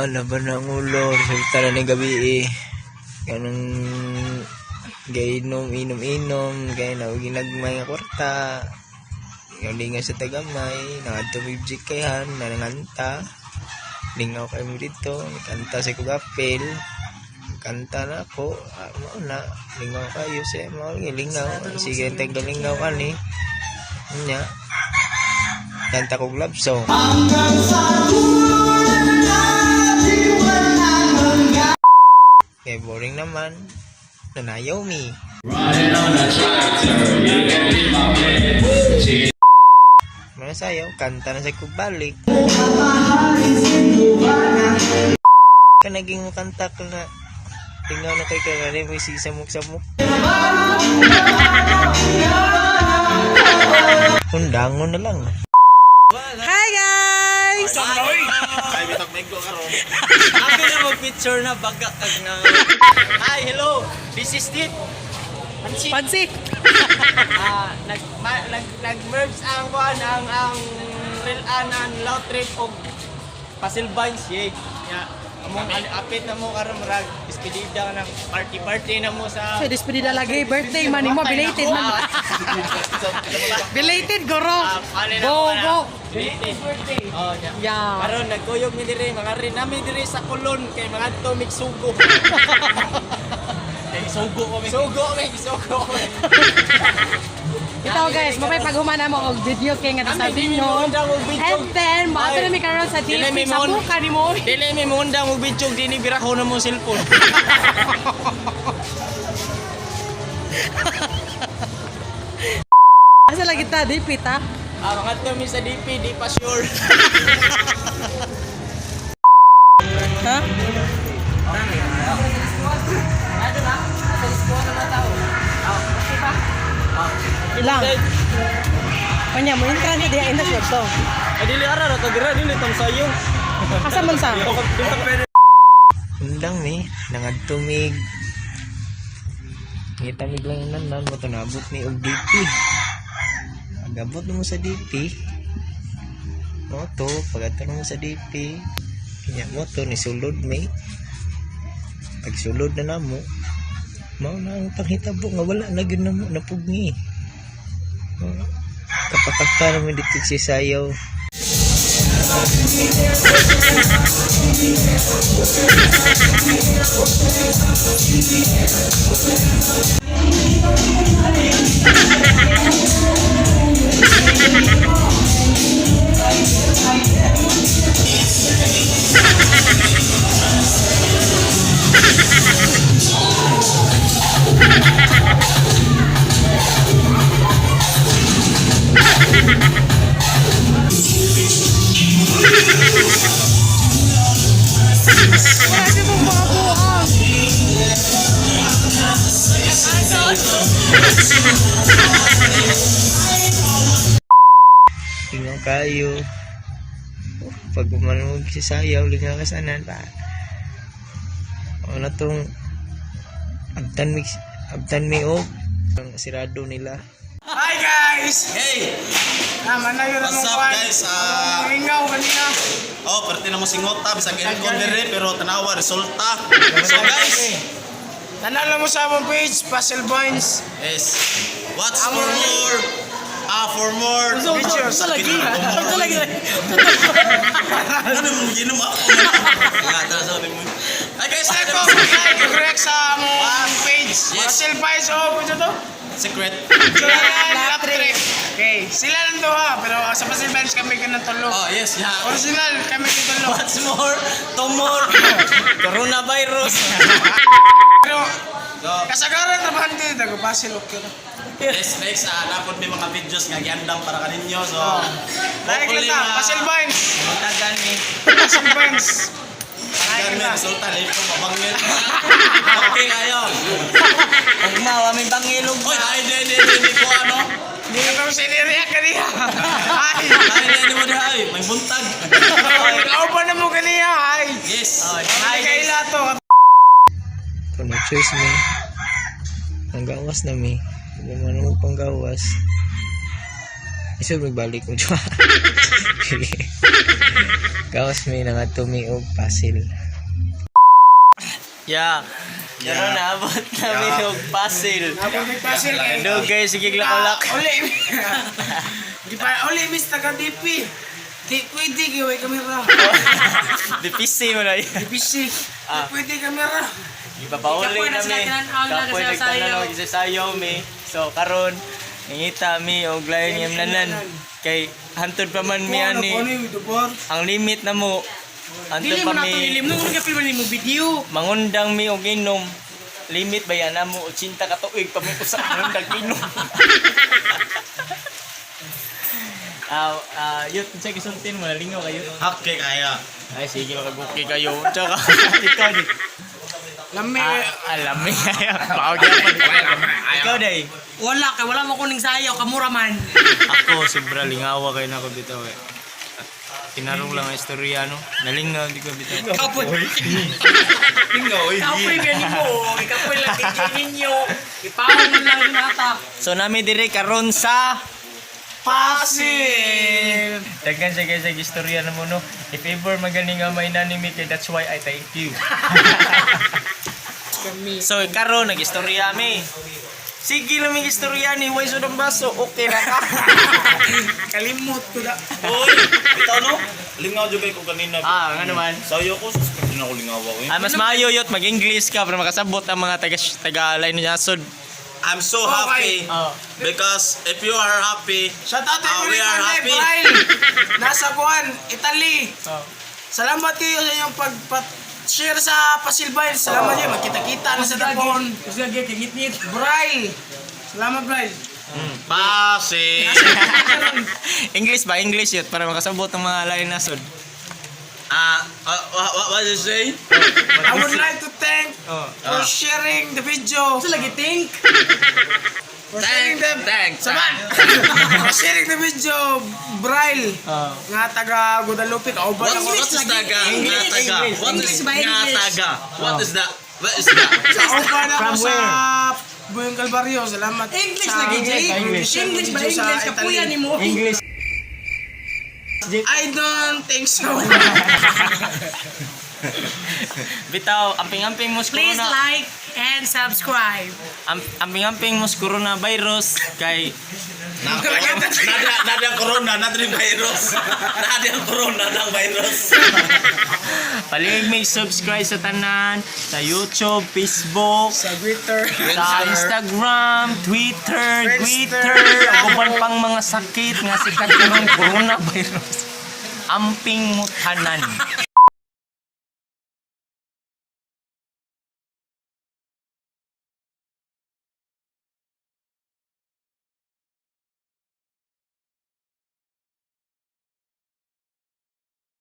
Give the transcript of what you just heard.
Laban na ang ulo. Resulta na ni gabi eh. Ganun gainom, inom, inom. Kaya na, ginagmay nga kwarta. Galingan sa tagamay. Nangadto music kayhan. Nananganta. Lingaw kayo mo dito. Kanta sa kugapil. Kanta na ako. Ah, mao na. Lingaw kayo siya. Mao lagi lingaw. Sige, tagalingaw ka ni. Nya. Kanta kog love song. Kaya boring naman. Nanayaw mi. Mga sayaw, kanta na sa kubalik. Ka naging kanta ka na. Tingaw na kay kagani mo si samok-samok. Undangon na lang. Hi guys! Ay, bitag meglo karon. Ako na mag-picture na baga kag na. Hi, hello. This is Dit. Pansit. Pansit! Ah, nag ma, nag nag-merge ang kuan ang real anan loud trip og Pasilvines, yay. Ya, among apit na mo karon murag despedida ka ng party party na mo sa So, despedida lagi. Birthday man mo. Belated man. Belated, goro. Ah, Go, go. Belated birthday. Oh, yeah. Yeah. Karon nagkuyog mi diri, mga rin nami diri sa Kulon kay mga adto mig sugo. Kay sugo ko mi. Sugo mi, sugo mi. Ito guys, mamay paghumana mo og video kay nga sa Ami, dili Binyo. mo undang og video. And then, maato Ay. na mi karon sa Dili DP mi sa mo- buka ni mo. Dili mi mundang og video dinhi biraho na mo cellphone. Asa lagi ta DP ta? Ah, mga adto mi sa DP, di pa sure. Ha? Ilang? Kanya mo intra na diha inda siya to. Ay dili ara ra to dira dili tong sayo. Asa man sa? Undang mi, nangadtumig. Ngita mig lang nanan mo tunabot ni og DP. Agabot mo sa DP. Moto, pagkatano mo sa DP, kanya moto ni sulod mi. Pagsulod na namo, mao na ang panghitabo nga wala na gyud namo napugni. Kapakaka naman dito si Sayaw. Wala mo mga buang. Lingaw kayo. Oh, pag umanog si Sayaw, lingaw ka sanan pa. Ano tong abtan mi og ang sirado nila. Hi guys! Hey, Ah, manayo na what's mong up kuwan. guys? Ah, Lingaw kanina. oh, parte na mo singota bisag aircon dire pero tanawa resulta. So guys, Tanaw lang mo sa among page, Puzzle Boys. yes. What's for more? Ah, for more. Videos. Lagi. Lagi. Ano mo ginom ako? Nga tara sa mo. Hi guys, Like ano ko, like, react sa among page. Yes. Puzzle Boys, oh, pwede to? Secret. July Lap Trip. Okay, sila lang duha, pero sa Puzzle Boys kami kanang tulo. Oh, yes, yeah. Original, kami kanang tulo. What's more? Tomor. Coronavirus. Pero, So, kasagaran trabahan dito, taga-puzzle, okay na. yes, next napod may mga videos nga giandam para kaninyo. So, Like hopefully lang ta, ma- Puzzle Boys. Tagan mi. Puzzle Boys. Like Ganun na. resulta, dito mabangil. Okay kayo. Ugma wa mi bangilog. Oy, ay di di di di ko ano. Katong siniriyak kaniya. Ay! Ay di di mo di ay, may buntag. Kauban na mo kaniya, ay! Yes. Oh, Ay, hi guys. kaila to. So, no choice mi. Ang gawas na mi. Hindi man mo pang gawas. Isod magbalik ko jowa. Gawas mi nangadto mi og Pasil. Yeah. Pero naabot na mi og Pasil. Abot mig Pasil kay. Dugay sige lakolak. Uli. Di pa uli mis taga DP. Di pwede kay way kamera. Dipisi mo na yun. DPC. Di pwede kamera. Ipapauli Kapoy na na sila mi. tinan-aw na Kapoy kasi nagtanan sayo. og sayo mi. So karon nangita mi og lain nga nanan kay hantod pa man mi ani. Ang limit na mo. Hantod Dili pa mo na mi. ito ilim. Nung ka film mo video. Mangundang mi og inom. Limit ba yan mo 80 ka tuig pa mi usa mangundang inom. Ah, ah, yut, sa gisultin mo nalingaw kayo. Hakke kaya. Ay sige makaguki kayo. Tsaka ikaw di. Lami. Ah, alam mi. Pawag yan. Ikaw day. Wala kay wala mo kuning sayo kamura man. Ako, sobra lingawa kayo na ako bitaw eh. Tinarong lang ang istorya, no? Nalingaw, hindi ko bitaw. Kapoy. Lingaw, oy. Kapoy gani mo. Kapoy lang DJ ninyo. Ipawon mo lang nata. So, nami dire karon sa Pasil. Daghan siya guys, ang istorya na mo, no? If ever magaling nga may nanimi kay, that's why I thank you. So, karon nag-istorya mi. Sige lang may istorya ni Why ang baso? Okay na ka. Kalimot ko da. Oy, bitaw no? Lingaw jud kay ko kanina. Ah, nga naman. Sayo ko sus na ako lingaw ko. Ah, mas maayo yot mag-English ka para makasabot ang mga taga taga lain niya sod. I'm so happy Oh. because if you are happy, Shout out to Ah, we are everyone happy. Braille. Nasa kuan, Italy. Oh. Salamat kayo sa inyong pag-share sa Pasil Vines. Salamat kayo. Magkita-kita na sa Dapon. Kusga gi ngit-ngit. Braille. Salamat, Braille. Pasil. English ba? English yun para makasabot ang mga lain nasod. Ah, what you say? I would like to thank Oh. for sharing the video. Sa lagi think. For sharing the Thanks. Saman! For sharing the video, Braille. Oh. Nga taga Guadalupe, kauban What, ako. what is taga? Nga taga. What is English ba, nga English? taga? What is that? What is that? Kauban ako From sa where? Buyong Calvario. Salamat. English sa lagi Jay. English. English ba Video sa English Italy. kapuya nimo. English. I don't think so. Bitaw, amping-amping mo sa Please corona. like and subscribe. Amping-amping mo sa coronavirus kay Nada ang corona, nada ang virus. Nada ang corona, nada ang virus. Palig may subscribe sa tanan sa YouTube, Facebook, Sa Twitter. sa Instagram, Twitter, Friendster. Twitter, ug uban pang mga sakit nga sikat karon coronavirus. Amping mo tanan.